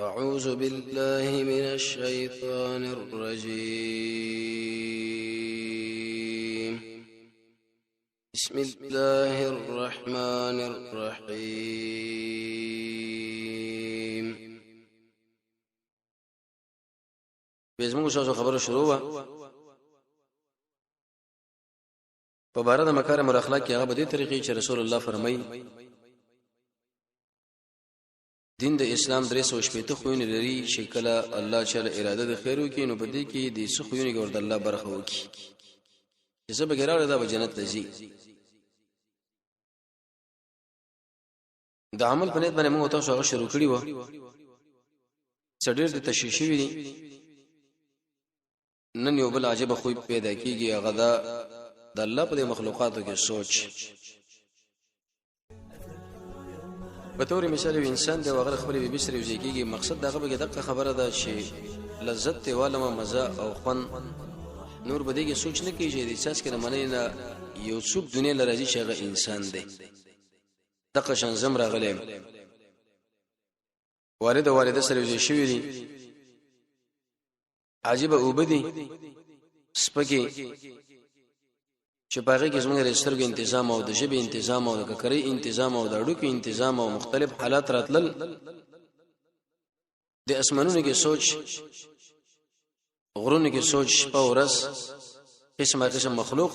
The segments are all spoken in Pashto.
أعوذ بالله من الشيطان الرجيم. بسم الله الرحمن الرحيم. به زموږ تاسو خبره شروع وه په بار د مکارم الاخلاق کې، هغه په دې طریقې چې رسول الله فرمایي، دین د اسلام 360 خوونه لري، چې کله الله تعالی اراده د خیر وکړي نو په دې کې د څه خوونه کې ورته الله برخه وکړي چې څه بغیر دا به جنت لذي. د عمل په نیت باندې موږ تاسو هغه شروع کړی و، څه ډېر د تشریح شوی دي. نن یو بل عجب خو پیدا کیږي، هغه دا د الله په مخلوقاتو کې سوچ. په تور مثال، یو انسان دی، هغه خپل بیبي سره یو ځای کیږي. مقصد دغه به دغه خبره ده چې لذت ته والمه، مزه او خوند، نور به دې سوچ نه کیږي. د احساس کې منې نه یو څوک دنیا لري چې هغه انسان دی. دغه شان زم راغلی، والد او والده سره یو ځای شوي دي، عجیب وبدي سپکی چې پاغه کې زموږ د سترګو انتظام او د ژبې انتظام او د ککرې انتظام او د اډوکو انتظام او مختلف حالات راتلل. د اسمانونو کې سوچ، غرونو کې سوچ، شپه ورځ قسمه قسم مخلوق.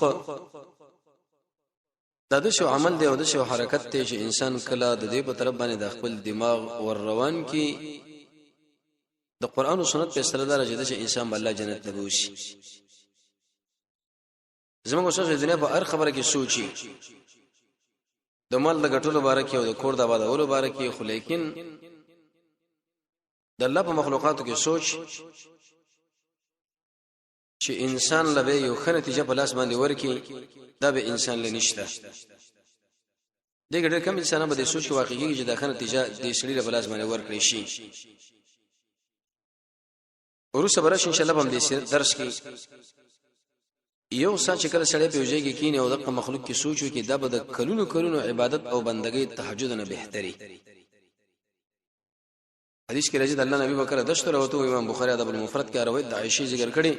دا د شو عمل دی او د شو حرکت دی چې انسان کله د دې په طرف باندې د خپل دماغ ور روان کی، د قران او سنت په سره دار چې انسان به الله جنت ته بوسي. زموږ اوس د دنیا په هر خبره کې سوچي، د مال د ګټلو باره کې او د کور د آبادولو باره کې، خو لیکن د الله په مخلوقاتو کې سوچ چې انسان له یو ښه نتیجه په لاس باندې ورکی، دا به انسان له نشته. دغه ډېر کم انسانان به د سوچ کې واقع کیږي چې دا ښه نتیجه د سړي له لاس باندې ورکړي شي. ورسره برش ان شاء الله هم دې درس کې یو سا چې کله سړی په وجه کې کینې او دغه مخلوق کې سوچ وکړي، دا به د کلونو کلونو عبادت او بندګۍ تهجد نه بهتري. حدیث کې راځي د الله نبی وکړه دشت راوته. امام بخاری ادب المفرد کې روایت د عائشه ذکر کړي.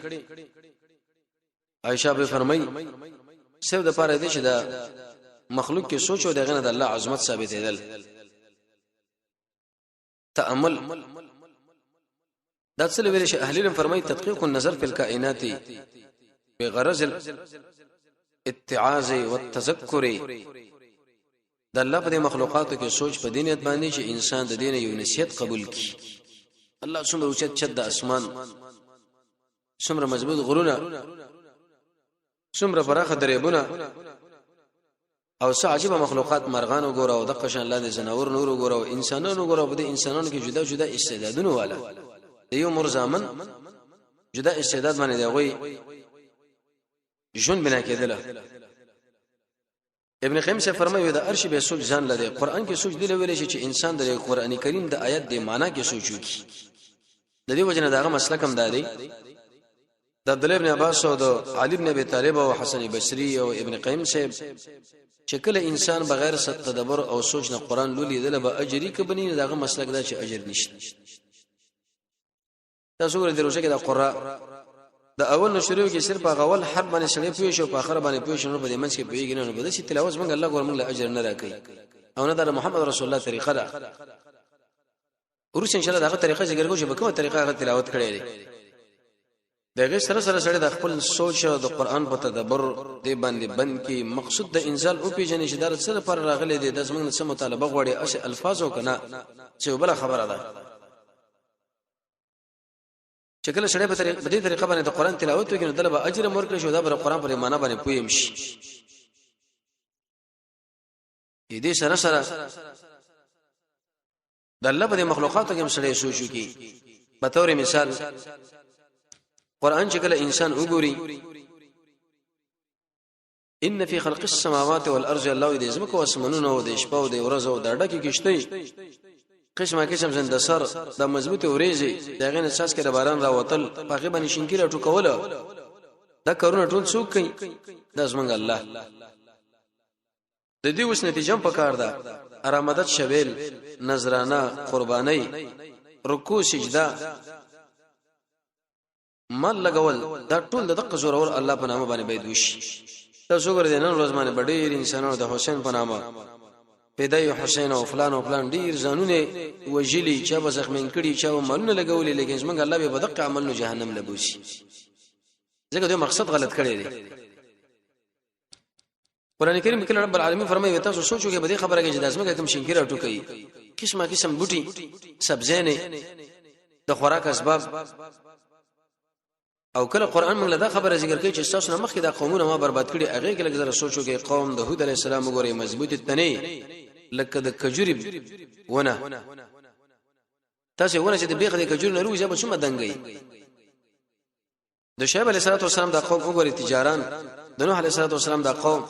عائشه به فرمایي، صرف د پاره دې چې دا مخلوق کې سوچ او دغه نه د الله عظمت ثابت کېدل. تأمل دا څه ویل شي؟ اهل علم فرمایي، تدقیق النظر فی الکائنات بغرض الاتعاظ والتذکر. د الله په مخلوقاتو کې سوچ په دینیت باندې چې انسان د دین یو نصیحت قبول کړي. الله څومره اوچت چت د اسمان، څومره مضبوط غرونه، څومره پراخه دریبونه او څه عجیب مخلوقات، مرغان وګوره او د قشن لاندې زناور نور وګوره او انسانانو وګوره. په دې انسانانو کې جدا جدا استعدادونه والا، د یو مور زامن جدا استعداد باندې دی غوي ژوند بنا کېدله. ابن قیم سے فرمایي، د عرش به سوچ ځان لري. قران کې سوچ دی ویل شي چې انسان د قران کریم د آیت د معنا کې سوچ وکړي. د دې وجنه داغه مسلک هم دا دی، د عبد الله ابن عباس او د علي ابن ابي طالب او حسن بصري او ابن قیم سے چې کله انسان بغیر ست تدبر او سوچ نه قران لولي، دله به اجري کبني. داغه مسلک دا چې اجر نشته. تاسو ګورئ، د روزه کې د قرا د اول نو شروع کې صرف هغه اول حرف باندې سړی پوه شو، په اخر باندې پوه شو، نو په دې منځ کې پوهیږي نه. نو په دې چې تلاوت موږ الله ګور موږ له اجر نه راکړي او نه د محمد رسول الله طریقه ده. ورسره ان شاء الله دغه طریقه ذکر کوو چې په کومه طریقه هغه تلاوت کړی دی. دغه سره سره سره د خپل سوچ د قران په تدبر دی باندې بند کی، مقصود د انزال او پیژنې چې دا سره پر راغلي دي، د زمونږ څه مطالبه غواړي، اس الفاظ او کنه چې بل خبره ده. چې کله سړی په طریقه په دې طریقه باندې د قران تلاوت وکړي نو دله به اجر مور کړی شو، دا بر قران پر معنا باندې پویم شي. دې سره سره د الله په مخلوقاتو کې هم سړی سوچ وکړي. په تور مثال، قران چې کله انسان وګوري، ان فی خلق السماوات والارض، الله دې زمکو اسمنونو او د شپو او د ورځو د ډکه کشته قسمه قسم زند سر د مضبوط اوریزي، دغه نه اساس کې د باران راوتل، پاغه باندې شینکی را ټکوله، دا کارونه ټول څوک کوي؟ دا زمونږ الله. د دې اوس نتیجه په کار ده، ارامدت شویل، نظرانه، قرباني. رکوع، سجده، مال لګول، دا ټول د دقه زورور الله په نامه باندې باید وشي. تاسو ګورئ، نن ورځ باندې ډېر انسانانو د حسین په نامه، پیدای حسین او فلان او فلان، ډیر ځانونه وجلی، چا به زخمین کړي، چا به مالونه لګولي، لیکن زمونږ الله به بدقه عمل نو جهنم لبوسي، ځکه دوی مقصد غلط کړی دی. قران کریم کې رب العالمین فرمایي، تاسو سوچو کې به دې خبره کې چې د ازمکه کوم شینکې راټوکي، قسمه قسم بوټي، سبزینه، د خوراک اسباب. او کله قران موږ له دا خبره ذکر کوي چې تاسو نه مخکې دا قومونه ما برباد کړي، هغه کې لږ زره سوچو کې قوم د هود علی السلام وګوري، مضبوط تنه لکه د کجوري ونه. تاسو ونه چې د بیخ د کجوري نه روزه به څومره دنګي. د شعیب علیه السلام د قوم وګوري، تجاران. د نوح علیه السلام د قوم،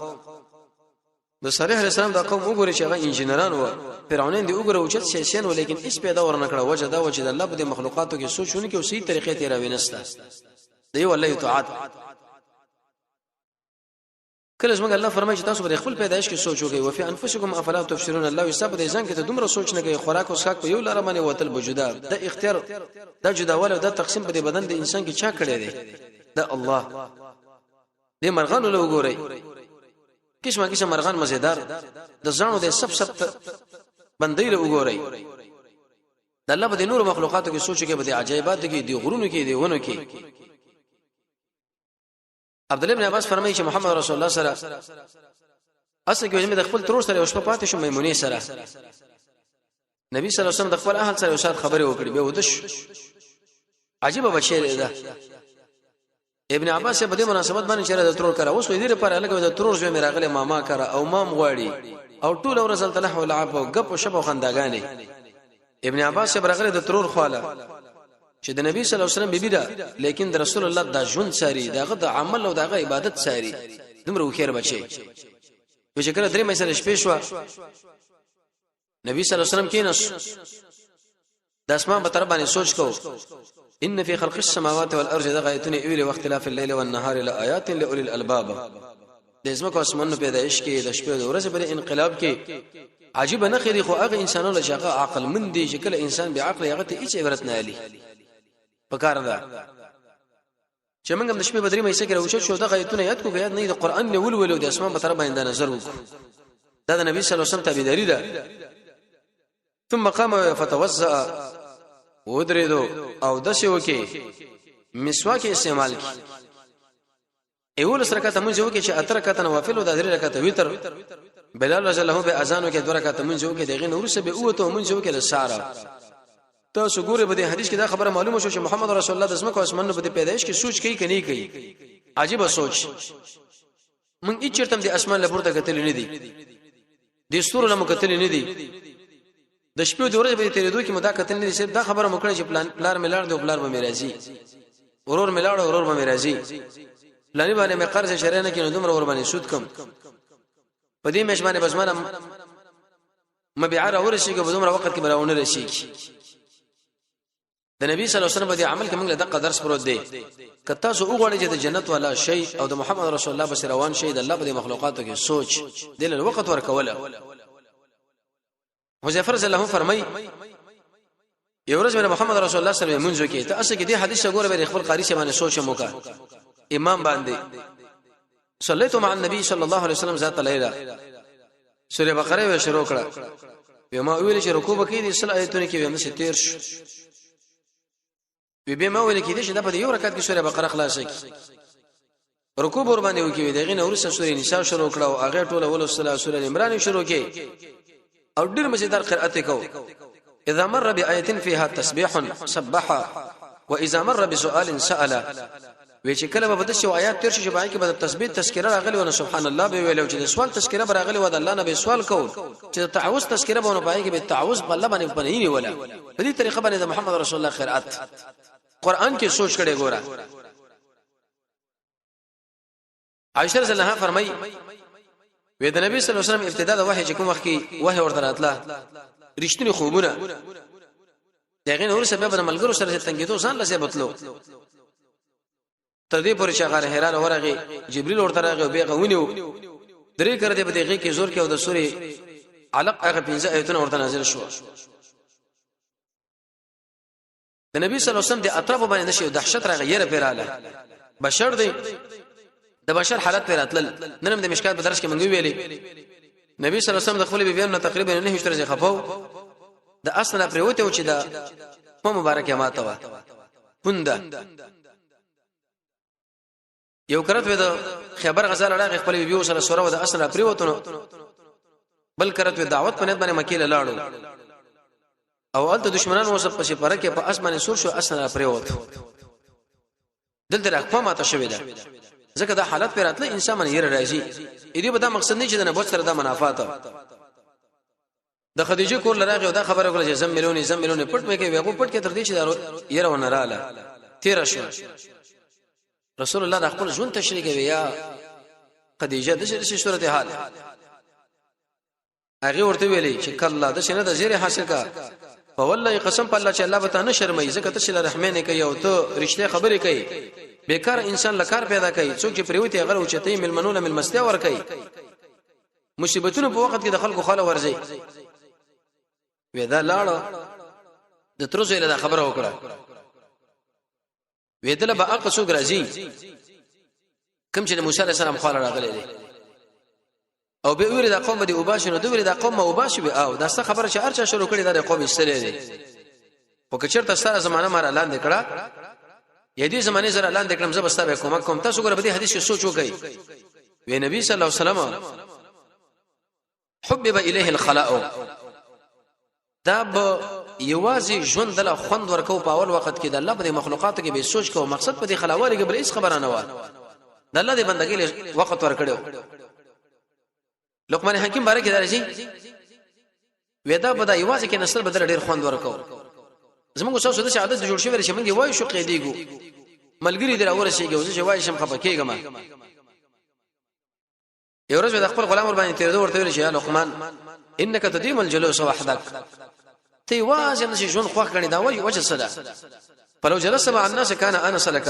د صالح علیه السلام د قوم وګوري چې هغه انجنیران و. فرعونین دی وګوره، او چې سیاسيان و، لیکن هیڅ پیدا ورنه کړه. وجه دا و چې د الله په دې مخلوقاتو کې سوچونه کې او صحیح طریقې ته راوینسته د یو الله اطاعت. کله زموږ الله فرمایي چې تاسو پر خپل پیدایش کې سوچ وکړئ، وفي انفسکم افلا تبصرون. الله یې په دې ځان کې ته دومره سوچ نه کوي. خوراک او څښاک په یو لار باندې وتل بجدا، د اختیار د جداواله د تقسیم په دې بدن د انسان کې چا کړی دی؟ د الله. دې مرغانو له وګورئ، قسمه قسم مرغان مزیدار، د ځانو د سب سب بندې له وګورئ. د الله په دې نور مخلوقاتو کې سوچ کې، په دې عجایبات کې، د غرونو کې، د ونو کې. عبد الله بن عباس فرمایي چې محمد رسول الله سره اصل کې د خپل ترور سره یو شپه پاتې شو، میمونې سره. نبی صلی الله علیه وسلم د خپل اهل سره یو ساعت خبرې وکړې، به ودش. عجیب بچی دی دا. ابن عباس په دې مناسبت باندې چې د ترور کرا اوس دې لپاره لکه د ترور زوی مې راغله، ماما کرا او مام غواړي، او ټول ورځ تله او لعب او غپ او شپ او خنداګانې. ابن عباس صاحب راغله د ترور خواله چې د نبی صلی الله علیه وسلم بیبي ده، لیکن د رسول الله د ژوند ساری، دغه د عمل او دغه عبادت ساری، دومره وخیر بچي. چې کله درې مې سره شپې شو، نبی صلی الله علیه وسلم کیناس، د اسمان په طرف باندې سوچ کو، ان فی خلق السماوات والارض، دغه ایتونه ویلې، واختلاف الليل والنهار لآیات لاولی الالباب. د زمکو اسمانونو پیدایش کې، د شپې د ورځې پر انقلاب کې عجیب نه خېری، خو هغه انسانانو چې هغه عقل مند دي، چې کله انسان به عقل هغه ته هیڅ عبرت نه علي. پکار ده چې موږ هم د شپې بدري مې سکه راوچت شو، دغه ایتونه یاد کو، یاد نه، د قران نه ولولو، د اسمان په طرف باندې نظر وکړو. دا د نبی صلی الله علیه وسلم تابعداري ده. ثم قام فتوزع، ودریدو او دسه وکي، مسواک استعمال کی، 11 رکعات مونږ وکي چې 8 رکعات نوافل او د 3 رکعات وتر. بلال رضی الله به اذان وکي، 2 رکعات مونږ وکي، دغه نور څه به اوته مونږ وکي د ساره. تاسو ګوره، په دې حدیث کې دا خبره معلومه شو چې محمد رسول الله د زمکو اسمانونو په پیدایش کې سوچ کوي کني کوي؟ عجیب سوچ. مونږ هیڅ چرته د اسمان لپاره کتل نه دي، د ستورو لمو کتل نه دي، د شپې د ورځې په تیرېدو کې مدا کتل نه دي. صرف دا خبره مو کړې چې پلان پلار مې لاړ دی، پلار به مې راځي، ورور مې لاړ، ورور به مې راځي، پلاني باندې مې قرض شرع نه کینو، دومره ور باندې سود کم، په دې مېش باندې بس مانه مبيعه را ورسیږي، په دومره وخت کې به راونه رسیږي. د نبی صلی الله علیه وسلم په دې عمل کې موږ له دقه درس پروت دی. که تاسو وغواړئ چې د جنت والا شي او د محمد رسول الله بس روان شي، د الله په دې مخلوقاتو کې سوچ دل وخت ورکوله. حذیفه رضی الله عنه فرمای، یو ورځ مې محمد رسول الله صلی الله علیه وسلم منځ کې ته اصل کې دې حدیث ګوره به خپل قاری سره باندې سوچ موکا امام باندې. صلیت مع النبي صلی الله علیه وسلم ذات لیله، سوره بقره و شروع کړه. به ما ویل چې رکوع وکړي، د سل آیتونه کې ویم تیر شو. وی به ما ویل کې چې دا په یو رکعت کې سوره بقره خلاصه کی، رکوع ور باندې وکي. دغه نور سره سوره نساء شروع کړه او هغه ټوله ولسله، سوره عمران شروع کړي او ډیر مزیدار قرأت کو. اذا مر بآیه فيها تسبيح سبح واذا مر بسؤال سأل. وی چې کله به د شو آیات تیر شي چې پای کې به د تسبیح تذکرہ راغلی ونه، سبحان الله به ویلو، چې د سوال تذکرہ به راغلی و، د الله نه به سوال کو، چې د تعوذ تذکرہ به ونه، پای کې به تعوذ په الله باندې پنه ولا. په دې طریقه باندې د محمد رسول الله قرات قران کې سوچ کړي. ګوره، عائشه رضی الله عنها فرمایي، وې د نبی صلی الله علیه وسلم ابتدا د وحی چې کوم وخت کې وحی ورته راتله، رښتینی خوبونه، دغه نور سبب د ملګرو سره تنګېدو، ځان لسه بتلو، تر دې پورې چې غار حیران ورغی، جبريل ورته راغی او بیغه ونیو، درې کړه دې په دغه کې زور کې او د سورې علق هغه 5 آیتونه ورته نازل شو. د نبی صلی الله علیه وسلم د اطراف باندې نشي دهشت راغی، یره پیراله بشر دی، د بشر حالت پر راتلل. نن هم د مشکات په درس کې مونږ ویلي، نبی صلی الله علیه وسلم د خپل بیبیانو نه تقریبا نه هیڅ ورځې خفاو، د اصل پر وته چې دا په مبارکه ماته وا پونده. یو کرت وې د خیبر غزا لړه خپل بیبیو سره سره و د اصل پر وته، بل کرت وې دعوت په نیت باندې مکه لاړو او الته دشمنان وسه پسې پرکه په اسمانه سور شو، اصل پر وته. دلته راخپه ماته شوې ده، ځکه دا حالت پر راتله انسان باندې یې راځي. دې به دا مقصد نه چې د نبوت سره دا منافات. د خدیجه کور لراغه او دا خبره وکړه چې زم ملونی زم ملونی پټ مې کې وغو پټ کې تر دې چې یې ونه رااله تیر شو. رسول الله د خپل ژوند تشریح کوي، یا خدیجه د شي صورت حال. هغه ورته ویلي چې کله د شنه د زیره حاصل کا، په والله قسم په الله چې الله به تا نه شرمای، ځکه ته چې رحمه نه کوي او ته رښتیا خبرې کوي. بیکار انسان لکار پیدا کوي، څوک چې پریوتی هغه او چته ملمنو له ملمستیا ور کوي، مصیبتونو په وخت کې د خلکو خاله ورځي. وې دا لاړه د ترزو له خبره وکړه، وې دله به اقا څوک راځي کوم چې د موسی علیه السلام خاله راغلي دي، او به ویل دا قوم دی وباسي، نو دوی دا قوم وباسي به او دا څه خبره چې ارچا شروع کړي دا قوم استلې دي. خو که چېرته ستاره زمانه مار لاندې کړه، یا دې زمانه زره لاندې کړم، زه بستا به کومک کوم. تاسو ګره په دې حدیث کې سوچ وکړئ، وی نبی صلی الله علیه وسلم حبب الیه الخلاء، دا به یوازې ژوند دله خوند ورکو په اول وخت کې د الله په مخلوقاتو کې به سوچ کو، مقصد په دې خلاوالي کې بل هیڅ خبره نه و، د الله د بندګۍ له وخت ورکړو. لقمان حکیم بارے کې درځي، ودا په دا یوازې کې نسل بدل ډیر خوند ورکو. زموږ اوس د عادت جوړ شوی چې موږ وایو شو قیدیګو، ملګری در اورسیږي او زه وایي شم خپه کېږم. یو ورځ د خپل غلام ور باندې تیرېدو، ورته ویل چې یا لقمان انک تدیم الجلوس وحدک، ته یوازې نشي ژوند خوښ کړي، دا وایي وجه څه ده؟ فلو جلس مع الناس كان انس لك،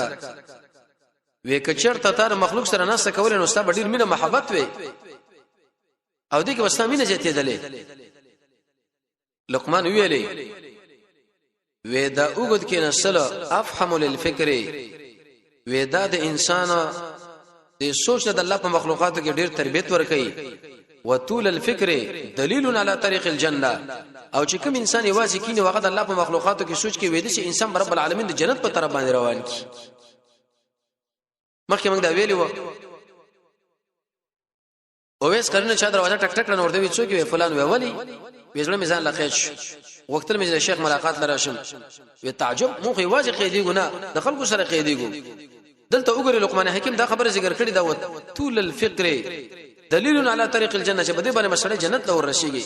وې کچرته تر مخلوق سره ناس کول نو ستا ډیر مینه محبت وي او دې کې وستا مینه زیاتېدلې. لقمان ویلې وې دا وګد کې نسل افهم للفکر، وې دا د انسان د سوچ د الله په مخلوقاتو کې ډیر تربیت ورکړي. وطول الفکر دلیل علی طریق الجنه، او چې کوم انسان یوازې کینی وغه د الله په مخلوقاتو کې سوچ کې وې دي چې انسان رب العالمین د جنت په طرف باندې روان کی. مخکې موږ دا ویلی و، اویس قرنه چا دروازه ټک ټک کړه، ورته وی څوک وی؟ فلان وی. ولی؟ وی زړه میزان لقیت شو، وختل مې شیخ ملاقات لره شم. وی تعجب، مو خو واځي قیدیګو نه د خلکو سره قیدیګو. دلته وګورئ لقمان حکیم دا خبره ذکر کړې دا طول الفقر دلیل علی طریق الجنه، چې په دې باندې مسله جنت ته ورسیږي.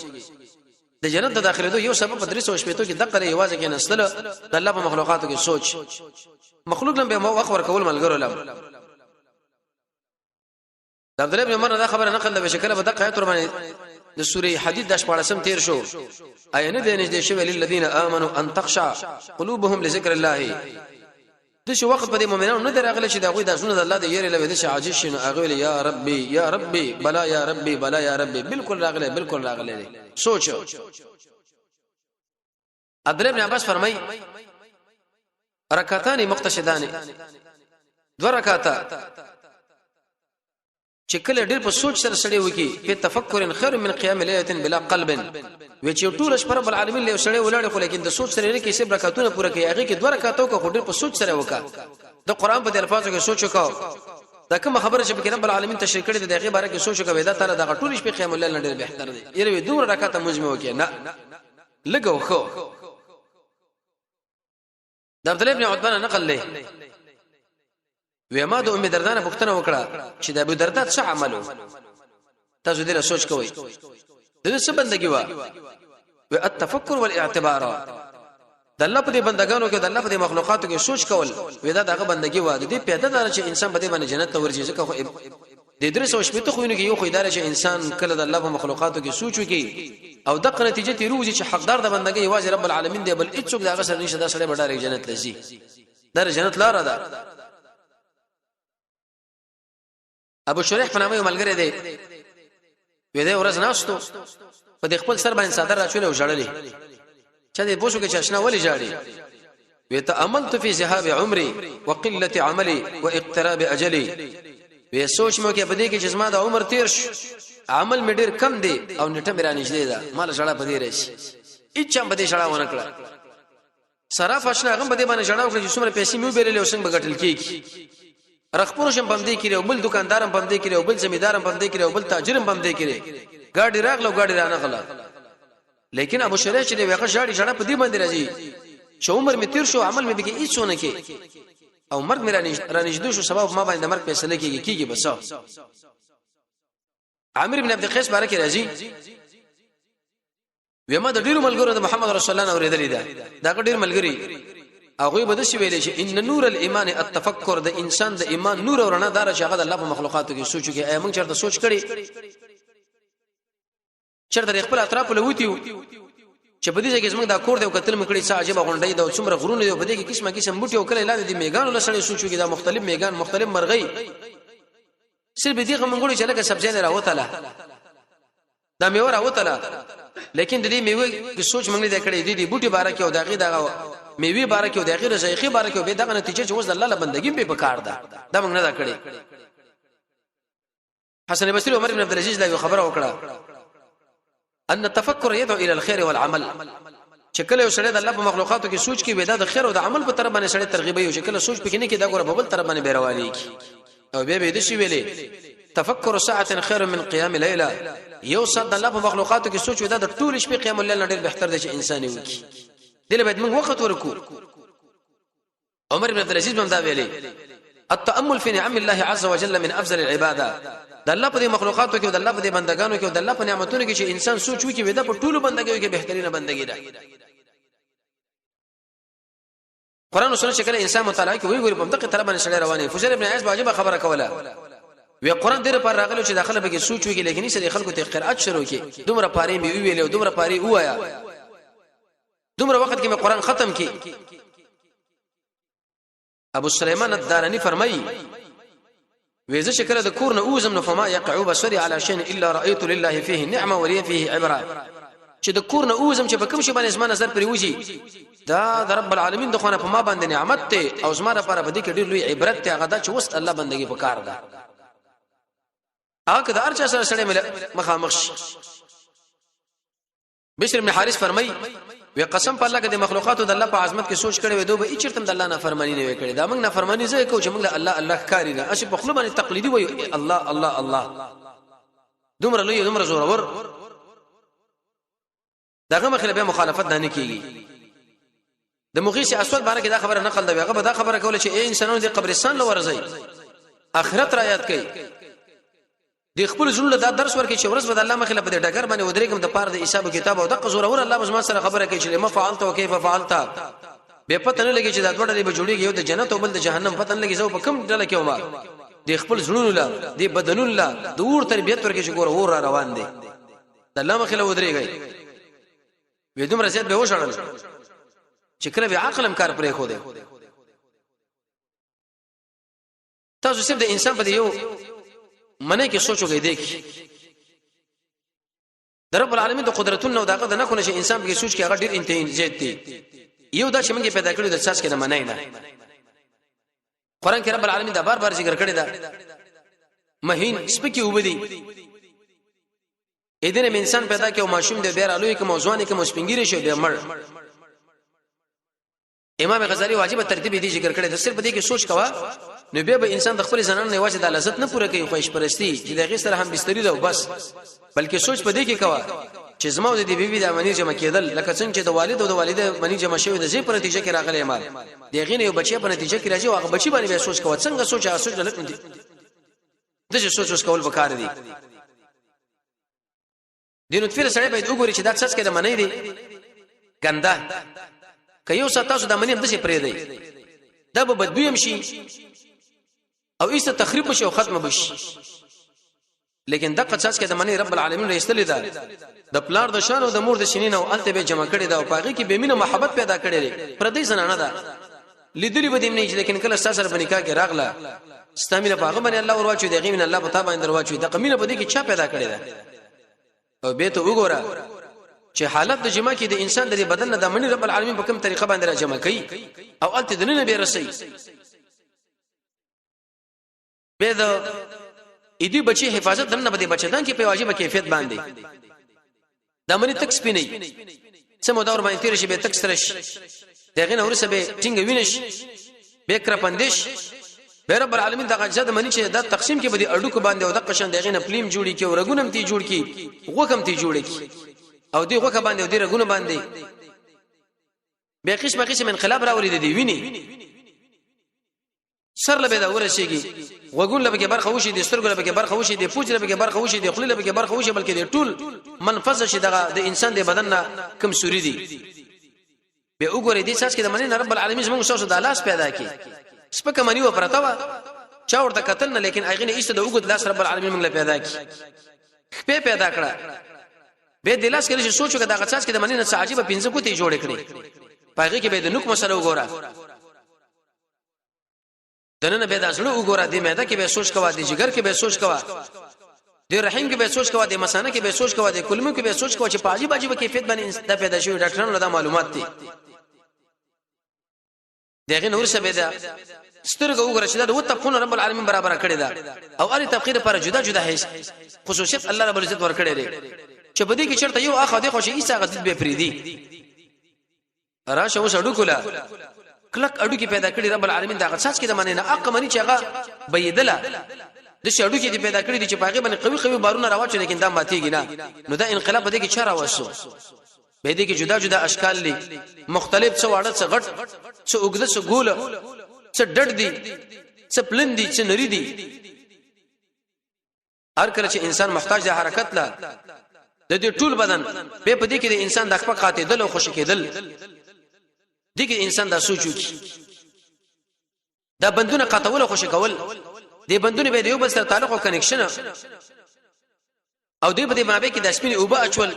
د جنت د داخليدو یو سبب په 300 کې دقه یوازې کې نسل د الله په مخلوقاتو کې سوچ، مخلوق لم به وخت ورکول ملګرو لم. د عبد الله بن عمر دا خبره نقل ده، بشکره به دقه تر باندې د سورې حدید د 14 تیر شو، اي نه دې نږدې شوی للذین امنوا ان تخشع قلوبهم لذکر الله. د شو وخت په دې مؤمنانو نه دراغله چې دا غوي د زونه د الله د یری لوي د عاجز شنو، هغه ویل یا ربي یا ربي بلا یا ربي بلا یا ربي، بالکل راغله بالکل راغله سوچ. عبد الله بن عباس فرمای رکعتان مقتصدان، دو رکعاته چې کله ډیر په سوچ سره سړی وکي، په تفکر خیر من قیام لیله بلا قلب. وی چې ټول شپه رب العالمین له سړی ولاړ، خو لیکن د سوچ سره نه کې سه برکاتونه پوره کوي، هغه کې دوه رکعاتو کو ډیر په سوچ سره وکا، د قران په الفاظو کې سوچ وکاو، دا کوم خبره چې په رب العالمین تشریح کړې ده دغه باره کې سوچ وکاو، دا تعالی دغه ټول شپه قیام الليل ډیر بهتر دی. یره دوه رکعاته مجمع وکي نه لګو خو. د عبد الله ابن عتبہ نقل له، وې ما د ام دردانه پوښتنه وکړه چې د ابو دردا څه عمل؟ تاسو دې له سوچ کوئ د دې څه بندگی و؟ و التفکر والاعتبار، د الله په دې بندگانو کې د الله په دې مخلوقاتو کې سوچ کول، وې دا دغه بندگی و. د دې پیدا دار چې انسان په دې باندې جنت ته ورځي، ځکه خو د 300 خوینو کې یو خو اداره چې انسان کله د الله په مخلوقاتو کې سوچ وکړي او دغه نتیجه تیروږي چې حقدار د بندګۍ یوازې رب العالمین دی، بل هیڅوک دغه سره نشته، دا سره به ډایرک جنت لذي، دا جنت لار ده. ابو شریح په نامه یو ملګری دی، وې دې ورځ ناستو په دې خپل سر باندې صدر راچولې او ژړلې، چې دې بوسو کې چاشنا ولې ژاړي؟ وی تأملت فی ذهاب عمري وقله عملي واقتراب اجلي. وی سوچ مو کې په دې کې چې زما د عمر تیر شو، عمل مې ډیر کم دی او نیټه مې را نږدې ده، مال ژړا په دې راشي. هیڅ هم په دې ژړا ونه کړه. صراف اشنا هغه په دې باندې ژړا وکړه چې څومره پیسې مې وبېرلې او څنګه به ګټل کېږي. رخپور شم پم دې کړي او بل دکاندارم پم دې کړي او بل زمیدارم پم دې کړي او بل تاجرم پم دې کړي، ګاډي راغله او ګاډي رانه غله. لیکن ابو شریح چې ویغه ژاړي، ژړا په دې باندې راځي چې عمر مې تیر شو، عمل مې بګي هیڅ ونه کې او مرګ مې رانږدې شو، سبب ما باندې مرګ فیصله کیږي کیږي بس. عامر بن عبد القیس بارک راځي، وما د ډیرو ملګرو د محمد رسول الله اوریدلې ده، دا ډیر ملګری هغه به د شی ویلې چې ان نور الايمان التفکر، د انسان د ایمان نور او رڼا دار چې هغه د الله په مخلوقاتو کې سوچ کوي. ایا موږ چرته سوچ کړي؟ چرته خپل اطراف لوتیو چې په دې ځای کې زموږ دا کور دی او کتل مې کړی، څه عجیب غونډې دا، څومره غرونه دی، په دې کې قسمه قسم بوټي او کله لاندې دي میګانو لسړې سوچو کې دا مختلف میګان، مختلف مرغۍ، صرف دې غمنګړي چې لکه سبزی نه راوتله، دا میوه راوتله، لیکن د دې میوه کې سوچ مونږ نه کړی، دې بوټي باره کې او دغه دغه میوه باره کې او دغه رزقي باره کې، به دغه نتیجه چې اوس د الله له بندګي به پکار ده، دا مونږ نه دا کړی. حسن بصري عمر بن عبد العزيز لا خبره وکړه ان التفکر يدعو الى الخير والعمل، چې کله یو سړی د الله په مخلوقاتو کې سوچ کوي، دا د خیر او د عمل په طرف باندې سړی ترغیب یو، چې کله سوچ پکې نه کې دا ګوره په بل طرف باندې بیروالي کی. او به به د شی ویلې تفکر ساعه خیر من قیام لیله، یو ساعت د الله په مخلوقاتو کې سوچ دا د ټول شپې قیام الليل ډېر بهتر دی چې انسان یې وکړي. دله باید موږ وخت ورکو. عمر بن عبد العزيز هم دا ویلي التامل في نعم الله عز وجل من افضل العباده، د الله په مخلوقاتو کې او د الله په بندگانو کې او د الله په نعمتونو کې چې انسان سوچ وکړي، دا په ټولو بندګیو کې بهترینه بندګي ده. قرآن او سنت چې کله انسان مطالعه کوي وی ګوري په دقه طرف باندې سړی رواني. فضیل ابن عیاض واجب خبره کوله، وی قرآن ډېر پر راغلو چې داخله به کې سوچ وکړي، لیکن سره خلکو ته قرأت شروع کړي، دومره پاره می ویل او دومره پاره وایا، دومره وخت کې مې قرآن ختم کی. ابو سليمان الداراني فرمایي وېزه چې کله د کور نه اوزم نو فما يقع بصري على شيء الا رايت لله فيه نعمه ولي فيه عبره، چې د کور نه اوزم چې په کوم شی باندې زما نظر پرې وځي، دا د رب العالمین د خونه په ما باندې نعمت ته او زما لپاره په دې کې ډېر لوی عبرت ته، هغه دا چې وس الله بندگی په کار ده، هغه د ارچا سره سره مخامخ شي. بشر ابن حارث فرمای وی قسم په الله کې د مخلوقاتو د الله په عظمت کې سوچ کړي وي، دوی به چیرته د الله نه فرمانی نه وکړي. دا موږ نه فرمانی زه کو چې موږ الله الله کاری نه اسی په خپل باندې تقلیدي وایو الله الله الله، دومره لوی دومره زورور، دغه مخله به مخالفت نه کیږي. د مغیث اسود باره کې دا خبره نقل ده، هغه به دا خبره کوله چې اے انسانانو د قبرستان لور ځئ، اخرت را یاد کړئ، د خپل ژوند دا درس ورکړي چې ورځ به د الله مخې له په دې ډګر باندې ودرېږم د پاره د حساب کتاب او د قزور اور الله زما سره خبره کوي چې ما فعلت او کیف فعلت. به پته نه لګي چې دا دوه ډلې به جوړیږي، یو د جنت او بل د جهنم، پته نه لګي زه په کوم ډله کې وم. د خپل زړونو له د بدنونو له د اور تربیت ورکړي چې ګور اور را روان دي، د الله مخې له ودرېږي. وې دومره زیات به وشړل چې کله به عقلم کار پرې خو دی. تاسو صرف د انسان په یو منه کې سوچ وکړئ، دی کې د رب العالمین د قدرتونو او دغه د نه کونه چې انسان په سوچ کې هغه ډیر انتهایی زیات دی. یو دا چې موږ پیدا کړو د ساس کې نه منای نه، قران کې رب العالمین دا بار بار ذکر کړی دا مهین سپکی وبدي اې دې انسان پیدا کې او ماشوم دې بیا لوی کوم ځوان کوم سپینګری شو بیا مړ. امام غزالی واجب ترتیب دي ذکر کړی د صرف دې کې سوچ کوا نو بیا به انسان د خپل زنان نه واجب د لذت نه پوره کوي، خوښ پرستی چې د غي سره هم بستری ده بس، بلکې سوچ په دې کې کوا چې زما د دې بیبي د منی جمع کېدل لکه څنګه چې د والد او د والده منی جمع شوی د زی په نتیجه کې راغلی ما د غي نه یو بچی په نتیجه کې راځي، او هغه بچی باندې بیا سوچ کوا څنګه سوچ هغه سوچ لکه د څه سوچ اوس کول پکار دي. د نطفه سره باید وګوري چې دا څه کې د منی دی ګنده، که یو ساعت تاسو د منی هم دسه پرې دی دا به بدبویم شي او ایسته تخریب شي او ختم بشي، لیکن دغه څه کې د منی رب العالمین رئیستلې ده د پلار د شان او د مور د سینې او الته به جمع کړي دا او پاغي کې به مینه محبت پیدا کړي پر دې زنانه ده لیدلی به دې نه، لیکن کله سره په نکاح کې راغله ستامینه پاغه باندې الله ورواچو، د غیمن الله په تا باندې ورواچو، د قمینه په دې کې چا پیدا کړي ده؟ او به ته وګوره چې حالت د جما کې د انسان د بدن نه د منی رب العالمین په کوم طریقه باندې را جمع کوي او الته د نن به رسي، به د ایدی بچي حفاظت دنه به بچدان کې په واجب کیفیت باندې د منی تک سپینې څه مو دور باندې تیر شي، به تک سره شي، دغه نه ورسه به ټینګ وینش، به کر پندش، به رب العالمین دغه جد منی چې دا تقسیم کې به د اډو کو باندې او د قشن دغه نه پلیم جوړی کې او رګونم تی جوړ کی، غوخم تی جوړ کی، او دی غوخه باندې او دی رګونو باندې به قسمه قسم انقلاب راولي. د دی ویني سر له به دا ورسیږي، غوګون له به برخه وشي، د سترګو له به برخه وشي، د پوج له به برخه وشي، د خلی له به برخه وشي، بلکې د ټول منفذ شي دغه د انسان د بدن نه کم سوري دي. به وګورئ دې ساس کې د منی رب العالمین زموږ سوسو د لاس پیدا کی، سپکه منی و پرته وا، چا ورته قتل نه، لیکن هغه نه ایسته د وګد لاس رب العالمین موږ له پیدا کی، خپې پیدا کړه. به د لاس کې چې سوچو کې دا غڅاس کې د منی نه عجیب پنځه کوتې جوړ کړي، پاغه کې به د نوک مسله وګوره، دننه به د زړه وګوره، د معده کې به سوچ کوه، د جګر کې به سوچ کوه، د رحم کې به سوچ کوه، د مسانه کې به سوچ کوه، د کلمو کې به سوچ کوه چې په عجیب عجیب کیفیت باندې د پیدا شوی. ډاکټرانو دا معلومات دي. دغه نور څه به دا سترګه وګوره چې دا د طبقونو رب العالمین برابر کړی دا، او اری تفقیر لپاره جدا جدا هیڅ خصوصیت الله رب العزت ور کړی دی چې په دې کې چرته یو اخو دی خو شي ایسا غدید به پریدي. راشه اوس اډو کولا کلک اډو کې پیدا کړی رب العالمین دا غڅاڅ کې د معنی نه اق منی چې هغه بيدله د شړو کې پیدا کړی دي چې پاغه باندې قوي قوي بارونه راوچ، لیکن دا ماتيږي نه. نو دا انقلاب به دې کې چا راوستو؟ به دې کې جدا جدا اشکال دي مختلف، څه واړه، څه غټ، څه اوږده، څه ګول، څه ډډ دي، څه پلن دي، څه نری دي. هر کله چې انسان محتاج دی حرکت لا د دې ټول بدن په پدې کې د انسان د خپل قاتل او خوشی کېدل دي کې انسان دا سوچو کی دا بندونه قاتول او خوشی کول، دې بندونه به د یو بل سره تعلق او کنکشن، او دې په دې مابه کې د سپینې اوبه اچول.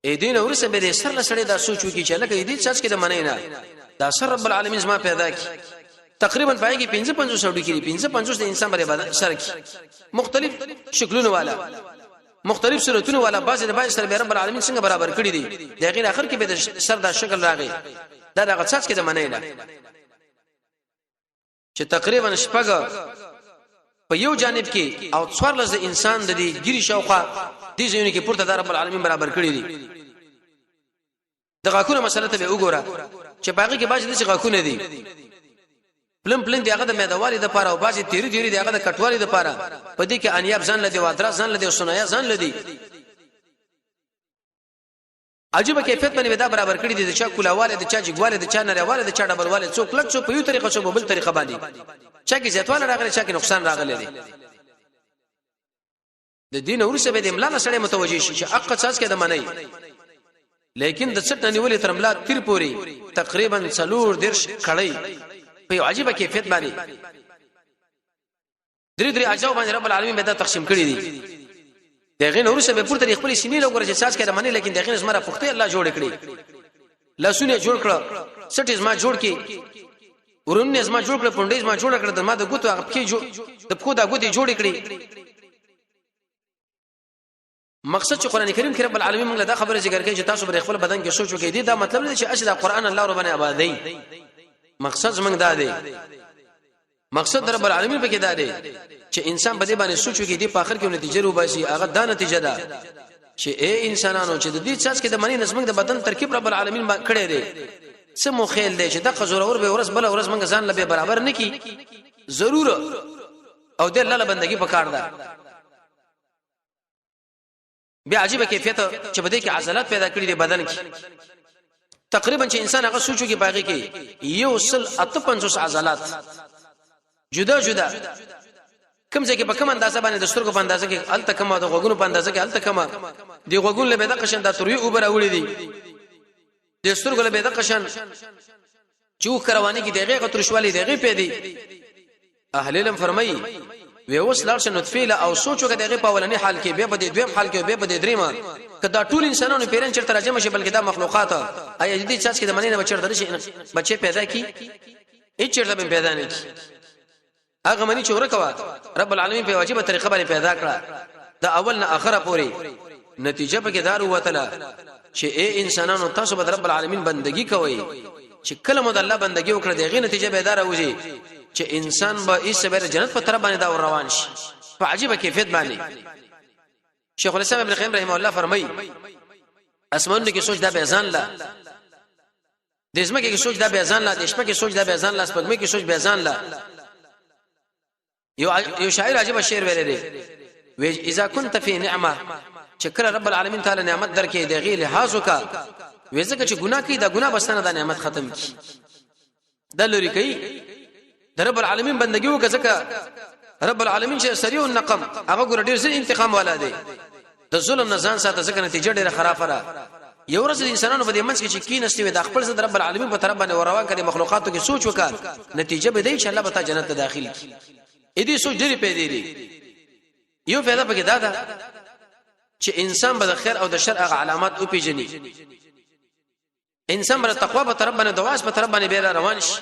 اې دین ورسه به دې سر لسړې دا سوچ وکي چې لکه دې چاچ کې د منې نه دا سر رب العالمین زما پیدا کی، تقریبا پای کې 55 سړو کې 55 د انسان باندې بدن سر کې مختلف شکلونه والا، مختلف صورتونه والا، بعض د بعض سره به رب العالمین څنګه برابر کړی دي. د غیر اخر کې به د سر دا شکل راغی، دا دغه څه کې د منې نه چې تقریبا شپږ په یو جانب کې او 14 د انسان د دې ګری شوخه دې ځایونه کې پورته د رب العالمین برابر کړی دي. د غاښونو مسله ته به وګوره چې باغی کې باج د غاښونه دي پلن پلن دی، هغه د میدوالي د پاره، او باجی تیری تیری دی، هغه د کټوالي د پاره. په دې کې انیاب ځان لدی، وادرا ځان لدی، او سنایا ځان لدی. عجیب کیفیت باندې دا برابر کړی دي، د چا کولاواله، د چا جګواله، د چا نریواله، د چا ډبلواله، څوک لک، څوک په یو طریقه، څوک په بل طریقه باندې، چا کې زیاتواله راغلی، چا کې نقصان راغلی دی. د دین ورسره به د املا سره متوجي شي چې اقا څاس کې د منی، لیکن د څټ نیولې تر املا تیر پوری تقریبا 34 کړی په یو عجیب کیفیت باندې درې درې اجزاء باندې رب العالمین به دا تقسیم کړی دي. دغه نور څه به پورته خپل سینې له ګورې چې ساس کې د منی، لیکن دغه زمره پخته الله جوړ کړی، لاسونه جوړ کړ، سټ زما جوړ کړي، ورونه زما جوړ کړ، پونډې زما جوړ کړ، د ما د ګوتو هغه پخې جوړ، د پخو د ګوتې جوړ کړي. مقصد چې قران کریم کې رب العالمین موږ له دا خبره ذکر کوي چې تاسو پر خپل بدن کې سوچ وکړئ، دا مطلب نه چې اصل قرآن الله ربانه آبادی. مقصد زمنګ دا دی، مقصد رب العالمین په کې دا دی چې انسان په دې باندې سوچ وکړي، دی په اخر کې نتیجه روباسي. هغه دا نتیجه ده چې اے انسانانو، چې د دې څه کې د منی نظم د بدن ترکیب رب العالمین کړی دی، څه مو خیل دی چې د خزور به ورځ بل ورځ موږ ځان لبه برابر نکی ضرور، او د الله بندگی په کار ده. بیا عجیب کیفیت چې په دې کې عضلات پیدا کړي دي بدن کې، تقریبا چې انسان هغه سوچو کې باغی کې 158 عضلات جدا جدا، کوم ځای کې په کوم اندازه باندې، د سترګو په اندازه کې الته کومه، د غوګونو په اندازه کې الته کومه، د غوګونو له بده قشن د تروي اوبر اوړي دي، د سترګو له بده قشن چې وکرواني کې دغه غترشوالي دغه پیدي. اهل علم فرمایي وی اوس لاړ شه نطفه له او سوچ وکړه دغه په اولنی حال کې، به په دې دویم حال کې، به په دې دریم، کدا ټول انسانانو پیرن چرته راځم شي، بلکې دا مخلوقات آیا دې چا چې د منی نه بچرته شي بچي پیدا کی؟ هیڅ چرته به پیدا نه کی. هغه منی چې ورکوا رب العالمین په واجبه طریقه باندې پیدا کړه، د اول نه اخره پوری. نتیجه پکې دار وتله چې اے انسانانو، تاسو به رب العالمین بندگی کوئ، چې کله مو د الله بندگی وکړه، دغه نتیجه به دار وځي چې انسان به ایسه به جنت په طرف باندې دا روان شي په عجیب کیفیت باندې. شیخ الاسلام ابن قیم رحمه الله فرمایي، اسمانونو کې سوچ دا به ځان لا، د زمکه کې سوچ دا به ځان لا، د شپه کې سوچ دا به ځان لا، سپګمې کې سوچ به ځان لا. یو شاعر عجیب شعر ویلی دی، وی اذا كنت في نعمه، چې کله رب العالمین تعالی نعمت درکې، د غیر لحاظ وکا، وې ځکه چې ګناه کوي، دا ګناه بسنه دا نعمت ختم کی، دا لوري کوي. د رب العالمین بندگی وکړه، ځکه رب العالمین چې سریع النقم، هغه ګور ډیر زر انتقام والا دی. د ظلم نه ځان ساته، ځکه نتیجه ډیره خرابه ده. یو ورځ انسانانو په دې منځ کې چې کینستي وي، د خپل ځان رب العالمین په طرف باندې روان کړي، مخلوقاتو کې سوچ وکړه، نتیجه به دی چې الله به تا جنت ته داخل کړي. اې دې سوچ ډېری پیدا دي. یو پیدا پکې دا ده چې انسان به د خیر او د شر هغه علامات او پیژني، انسان به تقوا په طرف باندې، دواس په طرف باندې بیا روان شي.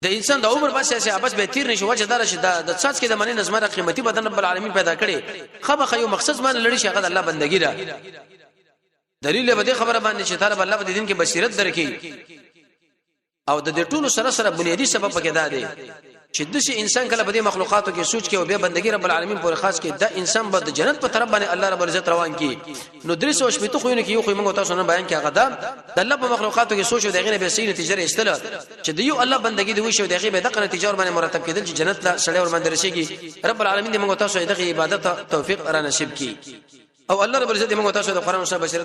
د انسان د عمر بس سیاسي ابس به تیر نشي، وجه دار شي د څاڅ کې د منی نظم قیمتي بدن رب العالمین پیدا کړي، خامخ یو مقصد باندې لړی شي، هغه د الله بندگی ده. دلیل به دې خبره باندې چې طالب الله په دین کې بصیرت درکې، او د دې ټولو سره سره بنیادی سبب پکې دا دی چې د شي انسان کله په دې مخلوقاتو کې سوچ کې او بیا بندگی رب العالمین پورې خاص کې، دا انسان به د جنت په طرف باندې الله رب العزت روان کی. نو درې سو شپږ خو کې یو خو موږ تاسو نه بیان کې، هغه دا د الله په مخلوقاتو کې سوچ او دغه نه به صحیح نتیجه راستله چې د یو الله بندگی دی وشو، دغه به دغه نتیجه ور باندې مرتب کېدل چې جنت لا سړی ور باندې رسیږي. رب العالمین دې موږ تاسو دغه عبادت توفیق را نصیب کړي، او الله رب العزت دې موږ تاسو د قرآن سره بشیر